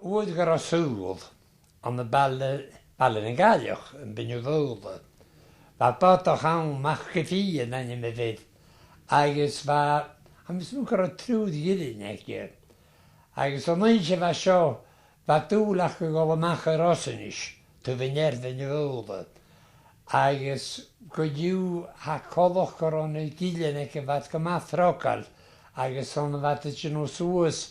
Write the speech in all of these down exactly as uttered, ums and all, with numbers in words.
Uair gun robh sùil ann am baile, Baile nan Gàidhealach, am Binneadh Bhobhla, bha bodach ann, MacFhiadh an t-ainm a bh' air, agus bha, tha mi a' smaoineachadh gun robh triùir ghillean aige. Agus an oidhche a bha seo, bha dùil aca a dhol a-mach à Rosanais, taobh an ear Bhinneadh Bhobhla. Agus co-dhiù, tha coltach gun robh na gillean aige, bha iad gu math frogail, agus 's ann a bha iad a' dèanamh suas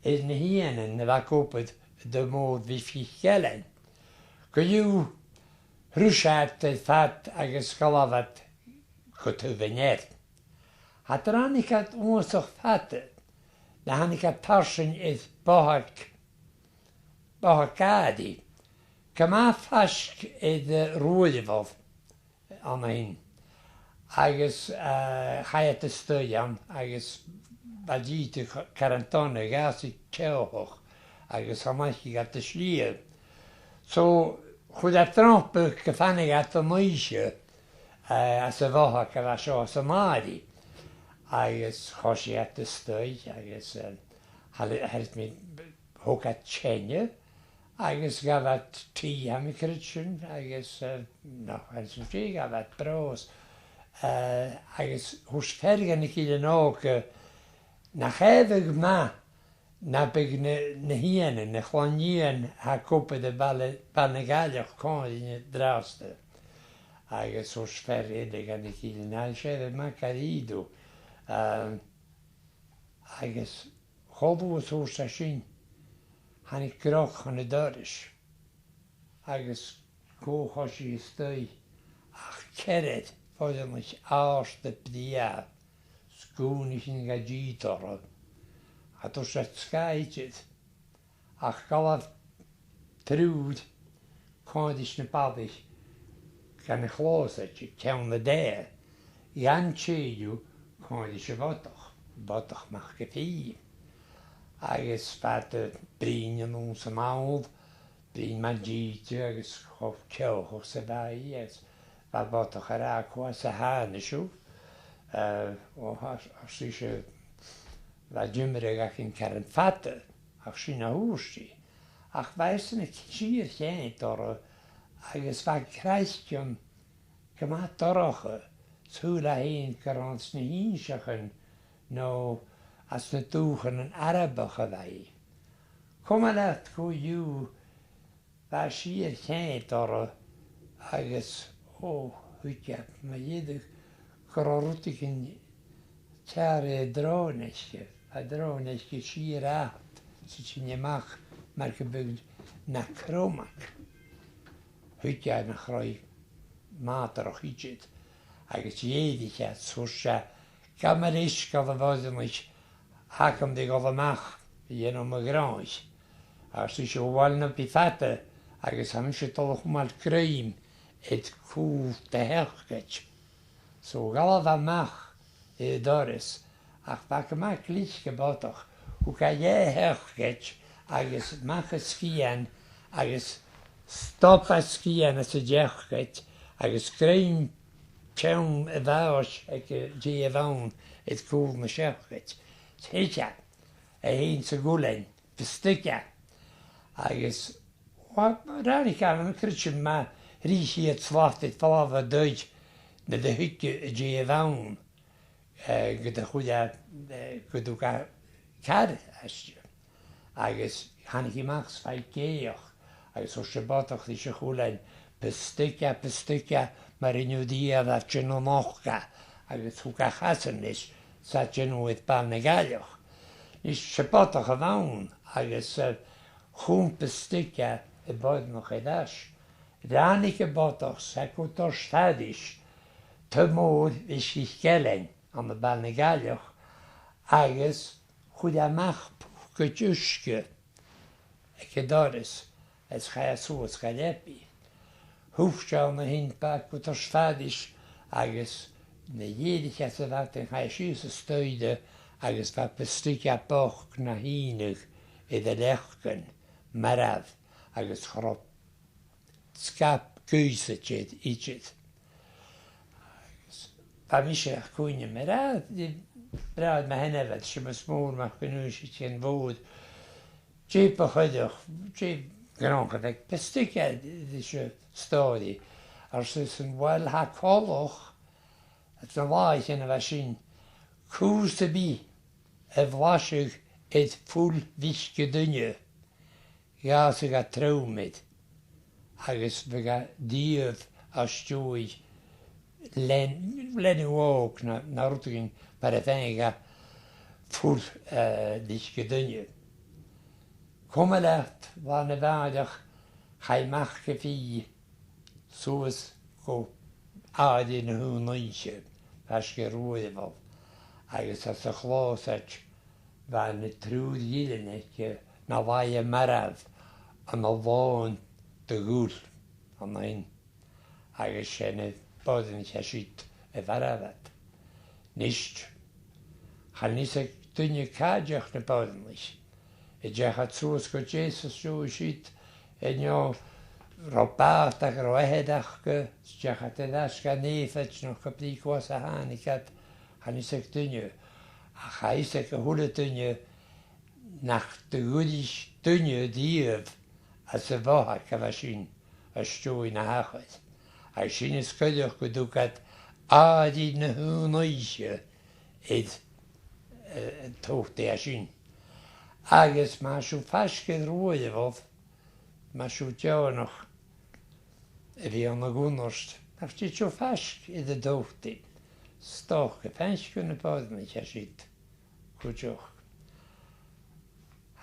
air na h-ìghnean a bha ag obair do Mhòr Mhic Ghillean. Co-dhiù, shrois iad air fad agus dh'fhalbh iad gu taobh an ear. Cha do ràinig iad uabhasach fada, nuair a thàinig iad tarsainn air bothag, bothag gàrraidh, gu math faisg air, eh, Ruaidheabhal ann a shin. Agus, eh, chaidh iad a-staigh ann, agus bha dìreach car an dona, dh'fhàs i ceòthach, agus chan fhaiceadh iad an t-slighe. So, chuir iad romhpa gum fanadh iad an oidhche, eh, anns a' bhothag a bha seo anns an àirigh. Agus choisich iad a-staigh, agus, eh, thar, thar mi, thog iad teine, agus ghabh iad tì, tha mi a' creidsinn, agus, eh, no, thar an sin, ghabh iad bròs. Eh, agus thuirt fear de na gillean òga, nach fhaodadh e math nam biodh na, na h-ìghnean, na clann-ìghnean, tha ag obair air Baile, Baile nan Gàidhealach còmhla rinn an-dràsta. Agus thuirt fear eile de na gillean, "Aidh, 's e, bha e math gu dearbh." Ehm, agus cho luath 's a thuirt e sin, thàinig gnothach chun an dorais. Agus co-dhiù choisich e a-staigh ach ceathrar boireannaich àrda brèagha, 's dhùin e sin gu dìreach orra. Cha do rinn iad sgath idir, ach dh'fhalbh triùir còmhla ris na balaich gun a' chlòsaid aig ceann an taighe, dhan tè dhiubh còmhla ris a' bhodach, am Bodach MacFhiadh. Agus bha iad a' bruidhinn an uair sin, a' bruidhinn mun t-sìde agus cho ceòthach 's a bha i, agus bha am bodach ag ràdh, "Cò às a thàinig sibh?" Eh, o, ars, ars ise, "Bha an t-imrich againn car fada, ach sin a thuirt i." Ach bha esan a' sìor cheangal riutha, agus bha craiceann gu math dorcha, saoil e fhèin gur anns na h-Innseachan no anns na dùthchannan Arabach a bha i. Coma leat, co-dhiù, bha e sìor cheangal riutha agus, o, thuig e, mu dheireadh, gun robh rudeigin ceàrr air an dròn aice, an dròn aice sìor fhada, 's a' tighinn a-mach mar gum biodh na cromadh. Thuig e nach robh i màtarach idir, agus dh'èirich e, 's thuirt e, "Gabh mo leisgeul, a bhoireannaich, tha agam ri dhol a-mach a dhèanamh mo ghnothaich." Ars ise, "Uill, na bi fada, agus tha mise a' dol a chumail grèim air cùl do sheacaid." So dh'fhalbh e a-mach air an doras, ach bha e gu math glic, am bodach. Thug e dhà sheacaid agus a-mach an sgian agus stob e an sgian anns an t-seacaid agus greim peann a' bhàis aige, dè a bh' ann, air cùl na seacaid. Thèid e, e fhèin 's a ghualainn, bu stoigh e. Agus, uill, ràinig e, tha mi a' creidsinn, mu thrì cheud slat air falbh an taighe nuair a thuig e dè a bh' ann, eh, gun do chuir e, eh, gun do thug e car aiste. Agus thàinig e a-mach 's bha e ag èigheach, agus thuirt am bodach ris a' ghualainn, "Bu stoigh e, bu stoigh e, mura h-inniu Dia a bha a' dèanamh nochdadh," agus thug e a chasan leis, 's e a' dèanamh air Baile nan Gàidhealach. Nis, 's e bodach a bh' ann, agus, eh, chùm bu stoigh e am boireannach air ais. Ràinig am bodach 's e gu doras fairis do Mhòr Mhic Ghillean ann am Baile nan Gàidhealach, agus chuir e a-mach pucaid uisge aig an doras, is chaidh e suas gu leabaidh. Thuit e ann a shin, b' e gu doras fairis, agus nuair a dh'èirich e às a' mhadainn, chaidh e sìos an staidhre, agus bha bu stoigh e bochd na h-ìghneadh air a leacan, marbh, agus cha robh sgap gaothach idir. Agus bha mise a' cuimhneachadh, mar a bha, bha bràthair mo sheanmhairear, Seumas Mòr MacFhionghain, sin mòr, Dè bu choireach, dè gnothaich, bha beag stick air, air an stòiridh, ars esan, uill, tha coltach, aig na làithean a bha sin, cù sam bith a bhlaiseadh air fuil mhic an duine, dh'fhàsadh e trom air, agus bhiodh e dìobh às dèidh lean-, leanabh òg no, no rudeigin mar a bheireadh e fuil, eh, mhic an duine. Coma leat, a Bhàrr na Bhàireach, chaidh Mac a' Phì suas gu àirigh na h-aon-oidhche, faisg air Ruaidheabhal, agus anns a' chlòsaid bha na triùir ghillean aice na laighe marbh ann an lòn de dhuil ann fhèin, agus 's e na boireannaich a siud a mharbh iad. A-nis, chan fhios aig duine càit an deach na boireannaich. An deach iad suas gu Jèsus an dèidh siud, an robh bàta aca, an robh athair aca, an deach iad air ais gu Nèafait no gu brìgh cò às a thàinig iad, chan fhios aig duine. Ach tha fhios aig a h-uile duine nach do dh'fhuirich duine riamh anns a' bhothaig a bha sin às dèidh na thachair. Agus sin as coireach gun tug iad àirigh na h-aon-oidhche air, eh, an tobhtaidh sin. Agus ma tha sibh faisg air Ruaidheabhal, ma tha sibh deònach a bhith ann an cunnart, nach tèid sibh faisg air an tobhtaidh. 'S dòcha gum faic sibh na boireannaich a siud cuideachd.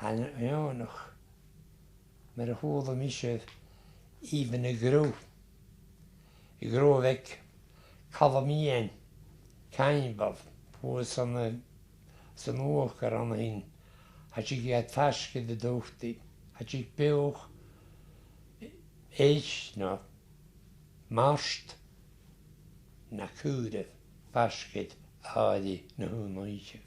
Tha e neònach mar a chuala mise Eubhal a' Ghruth, a' Ghruth aig Calum Iain Caimbeul, shuas an, san Uachdar an sin. Cha tig iad faisg air an tobhtaidh. Cha tig beathach, eich no mart no caora faisg air àirigh na h-aon-oidhche.